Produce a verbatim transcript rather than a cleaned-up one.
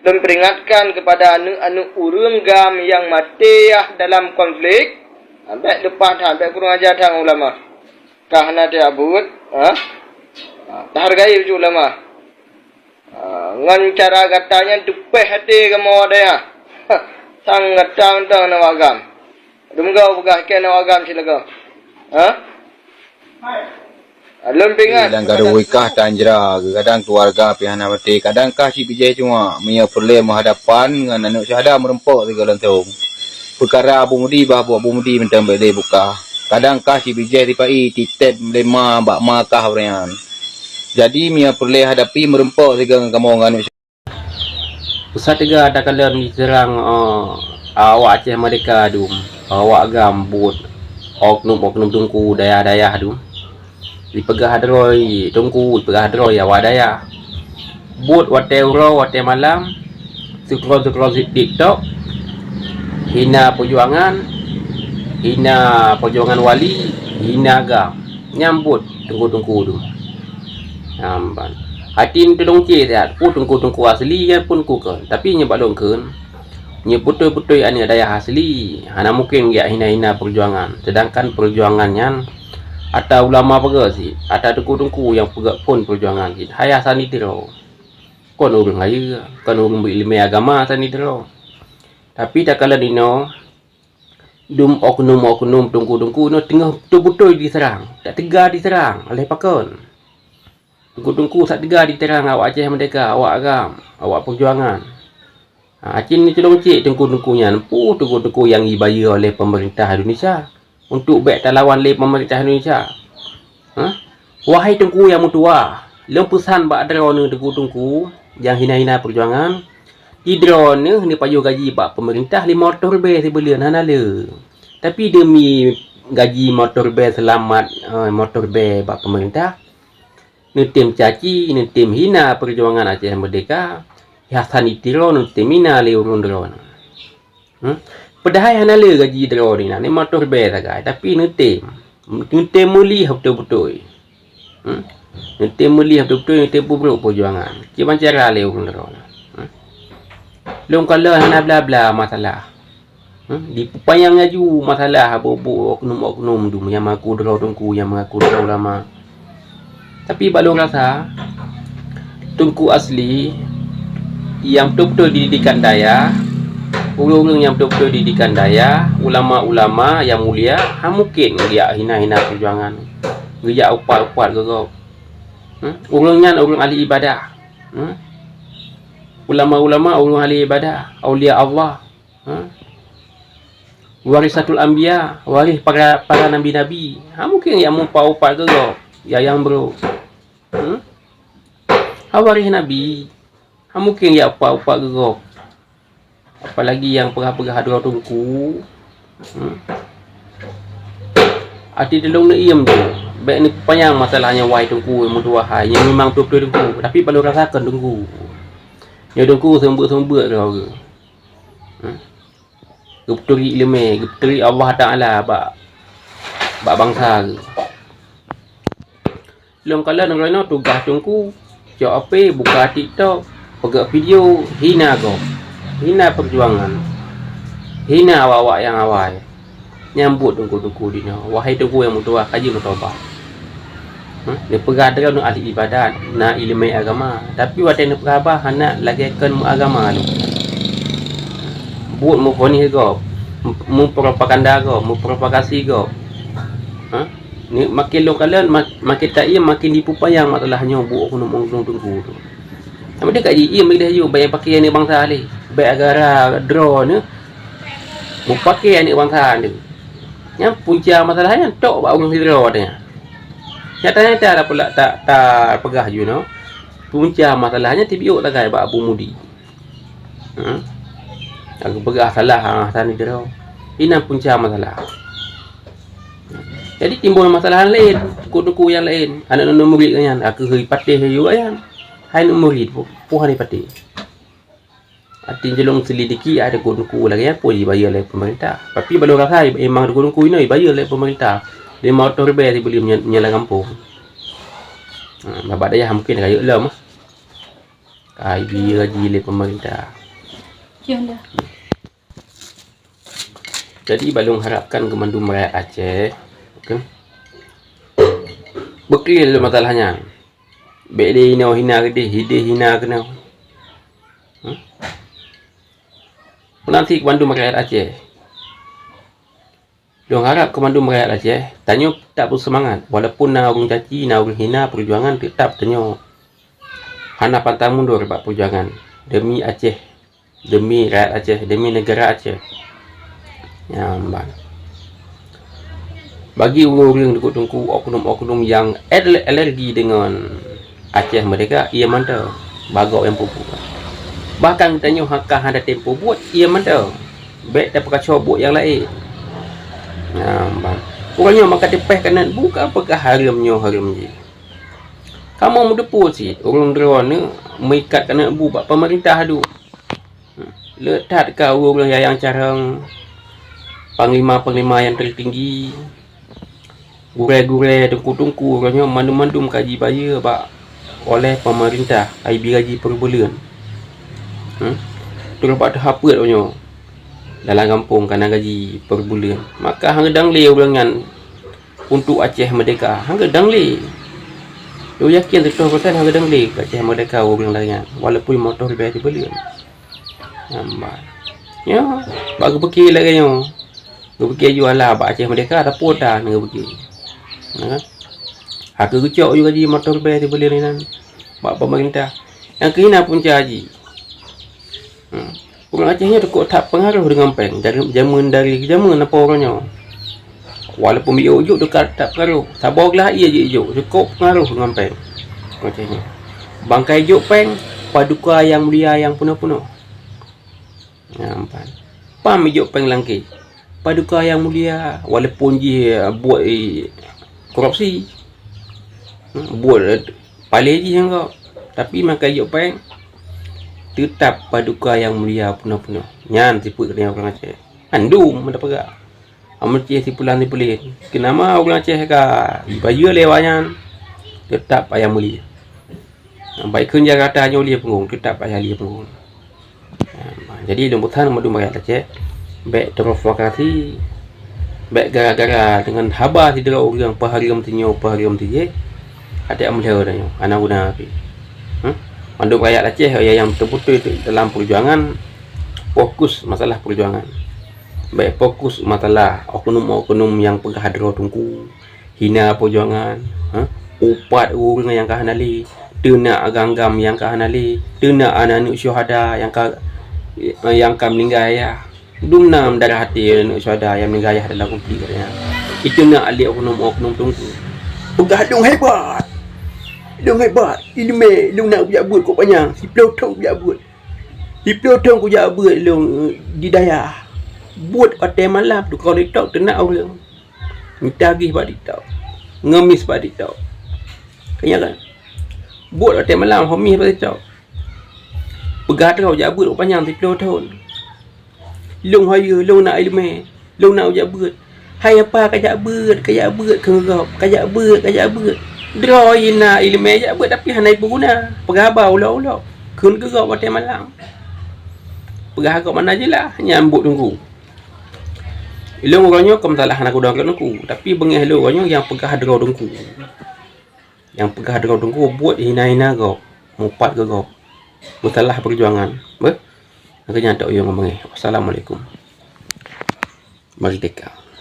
Lôn peuringatkan keupada aneuk-aneuk ureuëng GAM nyang maté yah dalam konflik, ha, bék leupah that, bék kurang aja that ngon ulama. Ka hana teuabot, ha? Ha, tahargai bacut ulama. Ha, ngon cara gata nyan teupeh até kamoe dayah. Sang gata mantong na wak GAM. Dum gau peugah keu na wak GAM silagoe. Ha? Lôn peuingat. Dan gadoh wikah tan jra, kadang keuluwarga pih hana maté, kadang kah cit bijéh cuma, meunyoe peureulée meuhadapan ngon aneuk syuhada meureumpok sigoe langsong. Peukara Abu Mudi bah buet Abu Mudi mantong bék lé buka. Kadang kah cit bijéh tipai, titép lé ma bak ma kah awaknyan. Jadi, meunyoe peureulée hadapi meureumpok sigoe ngon kamoe ngon aneuk Peusateuga takalon diseurang, eh, awak Aceh Merdeka dum, awak GAM buet oknum-oknum teungku dayah-dayah dum. Dipeugah droe teungku, dipeugah droe awak dayah. Buet watée uroe, watée malam, scroll-scroll TikTok, hina peujuangan, hina peujuangan wali, hina GAM. Nyan buet teungku-teungku dum. Nyan ban. Hati neutulông cit that, peue teungku-teungku asli nyan pun ku kheun. Tapi nyoe bak lôn kheun, nyoe beutôi-beutôi aneuk dayah asli, hana mungken geujak hina-hina peujuangan. Seudangkan peujuangan nyan ata ulama peugah cit, ata teungku-teungku nyang peugah phon peujuangan cit. Hai Hasan Tiro. Kon ureuëng rayeuk, kon ureuëng beuileumé agama Hasan Tiro. Tapi takalon inoe, dum oknum-oknum teungku-teungku nyoe teungoh beutôi-beutôi diseurang, tak teuga diseurang. Oleh pakon? Teungku-teungku sak teuga diseurang awak Aceh Merdeka, awak GAM, awak peujuangan. Ha, cit neutulông cit teungku-teungku nyan, peue teungku-teungku nyang jibayeue oleh peumeurintah Indonesia untuk bék talawan lé peumeurintah Indonesia? Ha? Wahai teungku nyang meutuwa, lôn peusan bak droeneuh teungku-teungku nyang hina-hina peujuangan, di droeneuh neupajoh gaji bak peumeurintah limong reutôh ribée sibuleuen hana le. Tapi deumi gaji limong reutôh ribée seulamat, eh, limong reutôh ribée bak peumeurintah, neutem caci, neutem hina peujuangan Aceh Merdeka, Hasan Tiro neutem hina lé ureuëng droeneuh. Hmm? Padahai hana le gaji droe nyan, limong reutôh ribée sagai, tapi neutem, neutem meulih beutôi-beutôi. Hmm? Neutem meulih beutôi-beutôi, neutem peubrok peujuangan. Kiban cara lé ureuëng droe nyan. Hmm? Lôn kalon hana bla-bla masalah. Hmm? Dipeupanyang laju masalah buet-buet oknum-oknum dum nyang mengaku droe teungku, nyang mengaku droe ulama. Tapi bak lôn rasa, teungku asli nyang beutôi-beutôi didikan dayah, ureuëng-ureuëng nyang beutôi-beutôi didikan dayah, ulama-ulama nyang mulia, hana mungken geujak hina-hina peujuangan, geujak upat-upat keu gob. Hmm? Ureuëng nyan ureuëng ahli ibadah. Hmm? Ulama-ulama ureuëng ahli ibadah, aulia Allah. Ha? Warisatul anbiya, waréh para, para nabi-nabi. Hana mungken jak meuupat-upat keu gob, jak nyang brok. Hmm? Hana waréh nabi. Hana mungken jak upat-upat keu gob. Apalagi nyang peugah-peugah droe teungku. Hmm? Até teulông neuiem tu. Bék neupanyang masalah nyan wahai teungku, meutuwah hai. Nyan memang beutôi-beutôi teungku. Tapi bak lôn rasakan teungku. Nyoe teungku seumeubeuet-seumeubeuet droe. Hmm? Geupeuturi iéleumé, geupeuturi Allah Taala bak, bak bansa geuh. Lôn kalon droeneuh tugaih teungku, cok H P, buka TikTok, peugah video, hina gob, hina peujuangan, hina awak-awak nyang awai. Nyan buet teungku-teungku dinoe, wahai teungku nyang meutuwah, ka jeuet meutobat. Hmm? Neupeugah droeneuh ahli ibadat, na iéleumé agama, tapi watée neupeugah haba hana lagée kon meuagama lom. Buet meuvonih gob, mem-, mempropaganda gob, memprovokasi gob. Ha? Ni makin lôn kalon, ma-, makin taiem, makin jipeupanyang masalah nyoe buet oknum-oknum teungku tu. Sama dia kat jih, iem lagée nyoe, banyak pakai aneuk bansa lé. Baik gara-gara droeneuh, meupaké aneuk bansa nyoe. Nyan punca masalah nyan tok bak ureuëng sidroe watée nyan. Nyata-nyata tapeula-, ta-, tapeugah jinoe, punca masalah nyan tibiôk tagai bak Abu Mudi. Hmm? Aku peugah salah, ha, Hasan Tiro. Inan punca masalah. Jadi timbul masalah laén, teungku-teungku nyang laén, aneuk-aneuk murit nyan, aku hei patéh laju nyan. Hai aneuk murit, pu-, puhan hei patéh. Até jilong selidiki ada teungku-teungku lagée nyan pun jibayeue lé peumeurintah. Tapi bak lôn rasa memang teungku-teungku inoe jibayeue lé peumeurintah. Limong reutôh ribée sibuleuen menye-, menyelam gampông. Ha, babah dayah mungken rayeuk lom. Ka ibi gaji lé pemerintah. Jadi, bak lôn harapkan keu mandum rakyat Aceh, oke, beuclear lé masalah nyan. Bék lé inoe hina keudeh, hideh hina keunoe. Hmm? Meunan cit keu mandum rakyat Aceh. Lôn harap keu mandum rakyat Aceh, tanyoe teutap beuseumangat. Walaupun na ureuëng caci, na ureuëng hina, peujuangan teutap tanyoe hana pantang mundur bak peujuangan demi Aceh, demi rakyat Aceh, demi neugara Aceh. Nyan ban. Bagi ureuëng-ureuëng teungku-teungku, oknum-oknum nyang al-, alergi deungon Aceh Merdeka, ié mantong bak gob nyang peubuet. Bahkan geutanyoe haka hana tem peubuet, ié mantong. Bék tapeukaco buet nyang laén. Nyan ban. Uroe nyoe maka teupeh keuneuk buka peugah hareuem nyoe hareuem jih. Kamoe meuteupeue cit, ureuëng droeneuh meuikat keuneuk bu bak pemerintah duek. Le that ka ureuëng-ureuëng nyang carông, panglima-panglima nyang teutinggi, gurée-gurée, teungku-teungku, uroe nyoe mandum-mandum ka jibayeue bak oleh pemerintah, ka ibi gaji per buleuen. Hmm? Terus bak teuhapeuet uroe nyoe dalam gampông ka na gaji per buleuen. Maka hana geudang lé ureuëng nyan untuk Aceh Merdeka. Hana geudang lé. Lôn yakin siratoh persen hana geudang lé keu Aceh Merdeka ureuëng laén nyan, walaupun motor leubeh sibuleuen. Nyan ban. Nyoe, bak geupike lagée nyoe. Geupike juala bak Aceh Merdeka, tapi ota na geupike. Na kan? Haka geucok ju gaji motor leubeh sibuleuen inan bak pemerintah. Nyang keuhina punca jih. Hmm. Ureuëng Aceh nyoe teukok that peungaroh deungon péng. Dari jameun, dari jameun apo uroe nyoe. Walaupun biyeu jok teuka that peungaroh. Saboh glah ié jijok, teukok peungaroh deungon péng. Ureuëng Aceh nyoe. Bangkai jok péng, paduka nyang mulia nyang peunoh-peunoh. Nyan ban. Pam ijok péng langkée. Paduka nyang mulia, walaupun jih, eh, buet, eh, korupsi. Hmm, buet, eh, palé jih nyan kok. Tapi maka ijok péng, teutap paduka nyang mulia peunoh-peunoh. Nyan sifeuet geutanyoe ureuëng Aceh. Mandum meudapeugah. Ameuleucéh sipulan sipulen. Keunama ureuëng Aceh ka jibayeue lé awaknyan, teutap ayang mulia. Baik kheun Jakarta nyoe lié punggong, teutap ayang lié punggong. Jadi lôn peusan mandum rakyat Aceh, bék terprovokasi, bék gara-gara deungon haba sidroe ureuëng peuhareuem sinyoe peuhareuem sijih, até ameulheu tanyoe, hana guna pih. Hmm? Mandum rakyat Aceh nyang teubeutôi dalam peujuangan, fokus masalah peujuangan. Bék fokus masalah oknum-oknum nyang peugah droe teungku, hina peujuangan, ha? Upat ureuëng nyang ka hana lé, teunak agam-agam nyang ka hana lé, teunak aneuëk syuhada nyang ka, nyang ka meuninggai ayah. Dum na meudarah até aneuëk syuhada nyang meuninggai ayah dalam konflik nyan. Iteunak lé oknum-oknum teungku. Peugah lôn hebat. Lôn hebat. Ileumé lôn na kujak beuet kok panyang. Siploh thon kujak beuet. Siploh thon kujak beuet lôn, eh, di dayah. Buet watée malam tukang TikTok teunak ureuëng. Mita gih bak TikTok. Ngemis bak TikTok. Keu nyan kan? Buet watée malam homis bak TikTok. Peugah droe jak beuet rot panyang siploh thon. Lôn hayeue, lôn na ileumé, lôn na kujak beuet. Hai apa kajak beuet, kajak beuet keu gob, kajak beuet, kajak beuet. Droe na ileumé jak beuet tapi hana ipeuguna. Peugah haba ulok-ulok. Kheun keu gob watée malam. Peugah gob mana jeulaih, nyan buet teungku. Ilôn uroe nyoe kon salah hana kudong keu teungku, tapi beungéh lôn uroe nyoe nyang peugah droe teungku. Nyang peugah droe teungku buet hina-hina gob, mupat keu gob. Meusalah peujuangan. Beuh? Lagée nyan tok yue ngon beungéh. Wassalamualaikum. Merdeka.